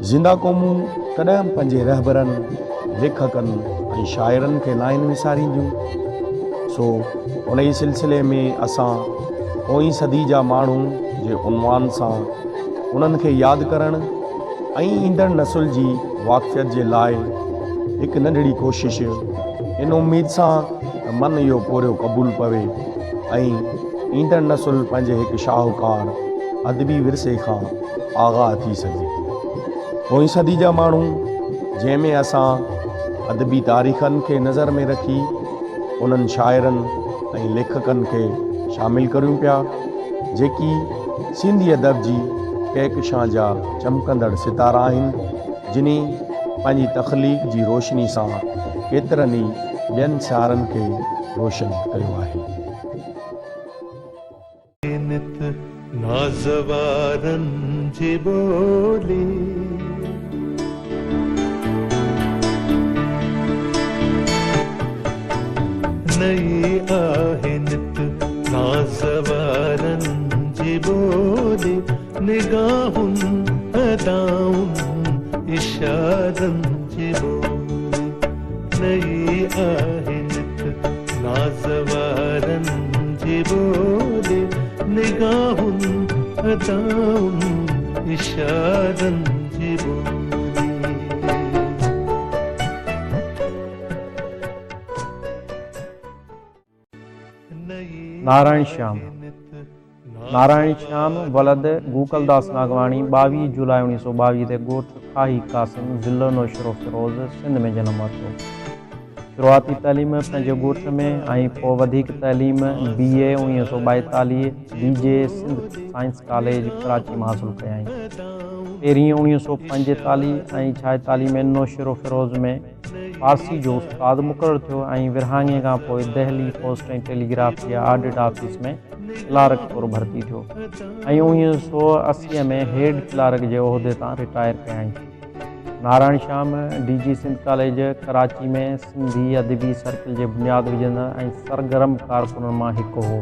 زنده قومون ڪڏهن به پنهنجي رهبرن، ليکڪن ۽ شاعرن کي ناهن وسارينديون. سو انهي سلسلي ۾ اسان پوئين صدي جا ماڻهو جي عنوان سان انهن کي ياد ڪرڻ ۽ ايندڙ نسل جي واقفيت جي لاء هڪ ننڍڙي ڪوشش ان اميد سان ته من اهو پورهيو قبول پوي ۽ ايندڙ نسل پنهنجي هڪ شاهوڪار ادبي ورثي کان آگاهه ٿي سگهي. پوئين صدي جا ماڻهو جنهن ۾ اسان ادبي تاريخن کي نظر ۾ رکي انهن شاعرن ۽ ليکڪن کي شامل ڪريون پيا جيڪي سنڌي ادب جي ڪهڪشان جا چمڪندڙ ستارا آهن جنهي پنهنجي تخليق جي روشني سان ڪيترن ئي ٻين سيارن کي روشن ڪيو آهي. نت ناز وارن جي ٻولي. نئي آهي نت ناز وارن جي ٻولي. نگاهن ادائن اشارن جي ٻولي. نئي آهي نت ناز وارن جي ٻولي. نگاهن ادائن اشارن جي ٻولي. نارائڻ شيام، نارائڻ شيام ولد گوڪلداس ناگواڻي 22 جولاء 1922 تي ڳوٺ کاهي قاسم ضلعو نوشهروفيروز سنڌ ۾ جنم ورتو. شروعاتي تعليم پنهنجي ڳوٺ ۾ ۽ پوء وڌيڪ تعليم بي اي 1942 D J Sindh science college Karachi مان حاصل ڪيائين. پهرين 1945 ۽ 46 ۾ نوشهروفيروز ۾ فارسي جو استاد مقرر ٿيو ۽ ورهاڱي کان پوء دهلي پوسٽ ۽ ٽيليگراف جي آڊٽ آفيس ۾ ڪلارڪ طور ڀرتي ٿيو ۽ 1980 ۾ هيڊ ڪلارڪ جي عهدي تان رٽائر ڪيائين. Narayan Shyam D J Sindh college Karachi ۾ Sindhi Adabi circle جي بنياد وجهندڙ ۽ سرگرم ڪارڪنن مان هڪ هو.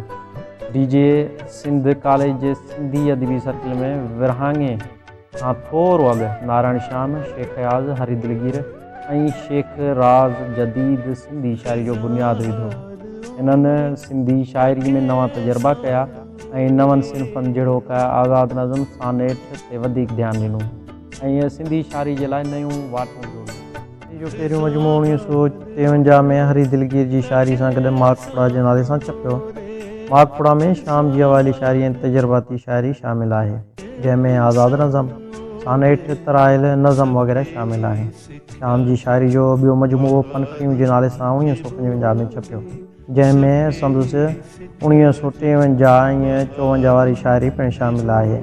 ڊي جي سنڌ ڪاليج جي سنڌي ادبي سرڪل ۾ ورهاڱي کان ٿورو اڳ نارائڻ شيام، شيخ اياز، هري دلگير ۽ شيخ راز جديد سنڌي شاعري جو بنياد وڌو. هنن سنڌي شاعري ۾ نوان تجربا ڪيا ۽ نون صنفن جهڙوڪ آزاد نظم، سانيٽ تي وڌيڪ ڌيان ڏنو ۽ سنڌي شاعري جي لاء نيون واٽون جوڙيون. سنڌي جو پهريون مجموعو 1953 ۾ هري دلگير جي شاعري سان گڏ ماڪ ڦڙا جي نالي سان ڇپيو. ماڪ ڦڙا ۾ شيام جي اوائلي شاعري ۽ تجرباتي شاعري شامل آهي. جنهن ۾ آزاد نظم، سانيٽ، ترائيل، نظم وغيره شامل آهن. شيام جي شاعري جو ٻيو مجموعو پنکڙيون جي نالي سان 1955 ۾ ڇپيو، جنهن ۾ سندس 1953 ۽ 54 واري شاعري پڻ شامل آهي.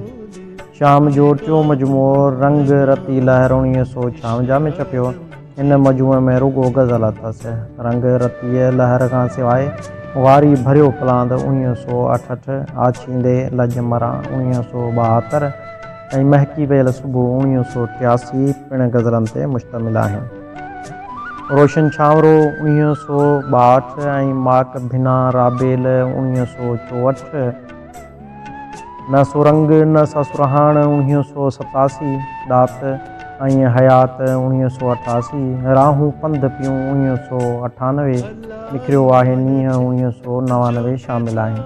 شيام جو ٽيون مجموعو رنگ رتي لهر 1956 ۾ ڇپيو. هن مجموعي ۾ رڳو غزل اٿس. رنگ رتيء لهر کان سواء واري ڀريو پلاند 1968، آڇيندي لڄ مران 1972 ۽ مهڪي ويل صبح 1983 پڻ غزلن تي مشتمل آهن. روشن ڇانورو 1962 ۽ ماڪ ڀنا رابيل 1964، نه سرنگ نه سسرهاڻ 1987، ڏات ۽ حيات 1988، راهون پنڌ پيون 1998، نکريو آهي نينهن 1999 شامل آهن.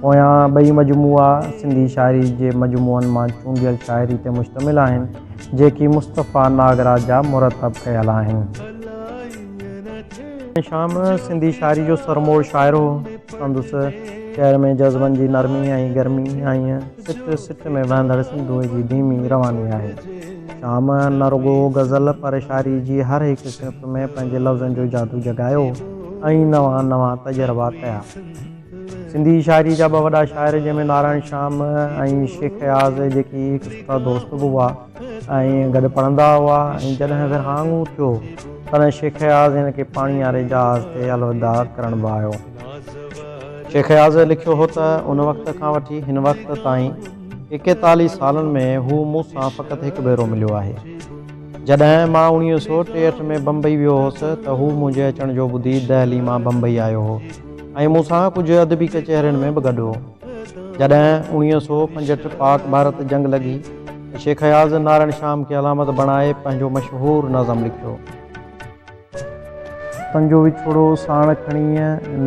پويان ٻئي مجموعا سنڌي شاعري جي مجموعن مان چونڊيل شاعري تي مشتمل آهن، جيڪي مصطفيٰ ناگراج جا مرتب ڪيل آهن. شام سنڌي شاعري جو سرموڙ شاعر هو. سندس شعر ۾ جذبن جي نرمي ۽ گرمي ۽ سٽ سٽ ۾ وهندڙ سنڌوء جي ڌيمي رواني آهي. شام نه رڳو غزل پر شاعري جي هر هڪ صنف ۾ پنهنجي لفظن جو جادو جڳايو ۽ نوان نوان تجربا ڪيا. سنڌي شاعري جا ٻه وڏا شاعر جنهن ۾ نارائڻ شيام ۽ شيخ اياز جيڪي هڪ سٺا دوست به هئا ۽ گڏ پڙهندا هئا ۽ جڏهن ورهاڱو ٿيو تڏهن شيخ اياز هن کي پاڻياري جهاز تي الوداع ڪرڻ به آيو. شيخ اياز لکيو هو ته ان وقت کان وٺي هن وقت تائين ايڪيتاليهه سالن ۾ هو مون سان فقط هڪ ڀيرو مليو آهي. جڏهن مان 1963 ۾ بمبئي ويو هوس ته هو منهنجي اچڻ جو ٻڌي دهلي مان بمبئي آيو هو ۽ مون سان ڪجهه ادبي ڪچهرين ۾ به گڏ هو. جڏهن 1965 پاڪ ڀارت جنگ لڳي ته شيخ اياز نارائڻ شيام کي علامت بڻائي پنهنجو مشهور نظم لکيو. تنهنجو وڇوڙو ساڻ کڻي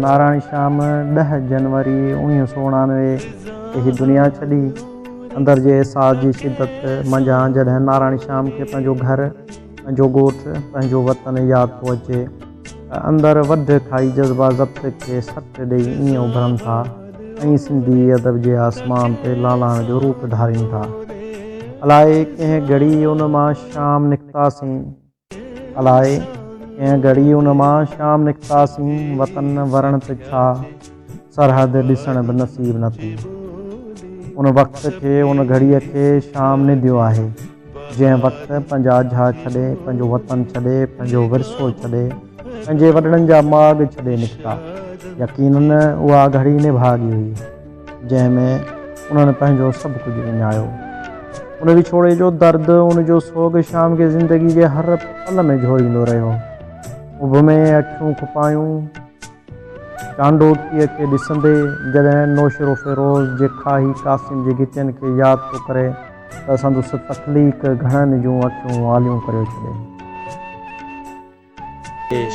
نارائڻ شيام ڏهه جنوري 1999 تي هي دنيا ڇڏي. اندر جي احساس جي شدت منجهان جڏهن نارائڻ شيام کي پنهنجو گهر، پنهنجو ڳوٺ، پنهنجو وطن ياد ٿو اچي ته اندر وڍ کائي جذبا ضبط کي سٽ ڏئي ائين اڀرن ٿا ۽ سنڌي ادب جي آسمان تي لالاڻ جو روپ ڌارين ٿا. الائي ڪنهن گهڙي ان مان شام نڪتاسين. الائي ڪنهن گهڙي ان مان شام نڪتاسين، وطن ورڻ ته ڇا، سرحد ڏسڻ به نصيب نه ٿي. ان وقت کي، ان گهڙيء کي شام ننديو آهي، جنهن وقت پنهنجا اجها ڇڏي، پنهنجو وطن ڇڏي، پنهنجو ورثو ڇڏي، پنهنجي وڏڙن جا ماڳ ڇڏي نڪتا. يقينن اها گهڙي نڀاڳي هئي. جنهن ۾ انهن پنهنجو سڀ ڪجهه وڃايو. ان وڇوڙي جو درد، ان جو سوڳ شيام کي زندگي جي هر پل ۾ جهوريندو رهيو. اڀ ۾ اکيون کپايون چانڊوڪيء کي ڏسندي جڏهن نوشهروفيروز جي کاهي قاسم جي گهٽين کي ياد ٿو ڪري ته سندس تخليق گهڻن جون اکيون آليون ڪريو ڇڏي.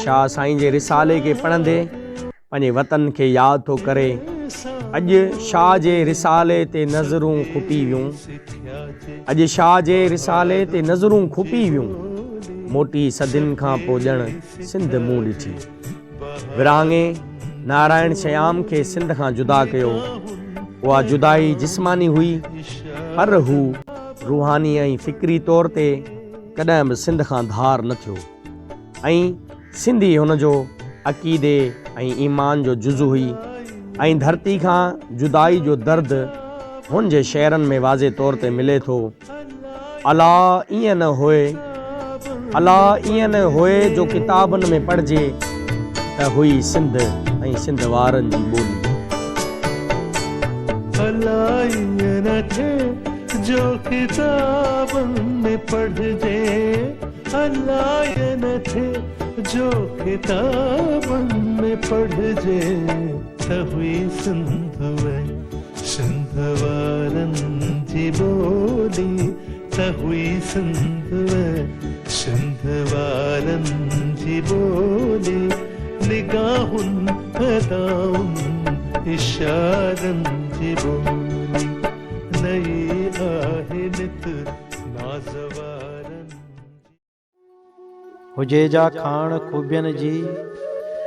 شاهه سائين جي رسالي کي پڙهندي پنهنجي وطن کي ياد ٿو ڪري. اڄ شاهه جي رسالي تي نظرون کپي ويون. اڄ شاهه جي رسالي تي نظرون کپي ويون. موٽي صدين کان پوء ڄڻ سنڌ مون ڏٺي. ورهاڱي نارائڻ شيام کي سنڌ کان جدا ڪيو. اها جدائي جسماني هئي پر هو روحاني ۽ فڪري طور تي ڪڏهن به سنڌ کان ڌار نه ٿيو ۽ سنڌي هن جو عقيدي ۽ ايمان جو جز هئي ۽ ڌرتي کان جدائي جو درد هن جي شعرن ۾ واضح طور تي ملي ٿو. الا ائين نه هوء، الا ائين نه هوء جو ڪتابن ۾ پڙهجي ته هئي سنڌ ۽ سنڌ وارن جي ٻولي. الا ائين نه ٿئي جو ڪتابن ۾ پڙهجي الا ائين نه ٿئي جو ڪتابن ۾ پڙهجي ته هئي سنڌ ۽ سنڌ وارن جي ٻولي ته هئي سنڌ ۽ سنڌ وارن جي ٻولي نگاهن ادائن اشارن جي ٻولي نئي آهي نت ناز وارن جي. هجي جا کاڻ خوبين جي،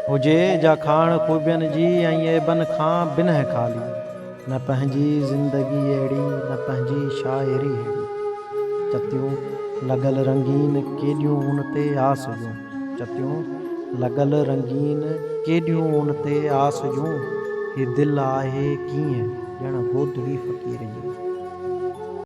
هجي جا کاڻ خوبين جي ۽ عيبن کان بنهه خالي، نه پنهنجي زندگي اهڙي، نه پنهنجي شاعري ههڙي. چتيون لڳل رنگين ڪيڏيون ان تي آس جون، چتيون لڳل رنگين ڪيڏيون ان تي آس جون، هي دل آهي ڪيئن ڄڻ گودڙي فقير جي.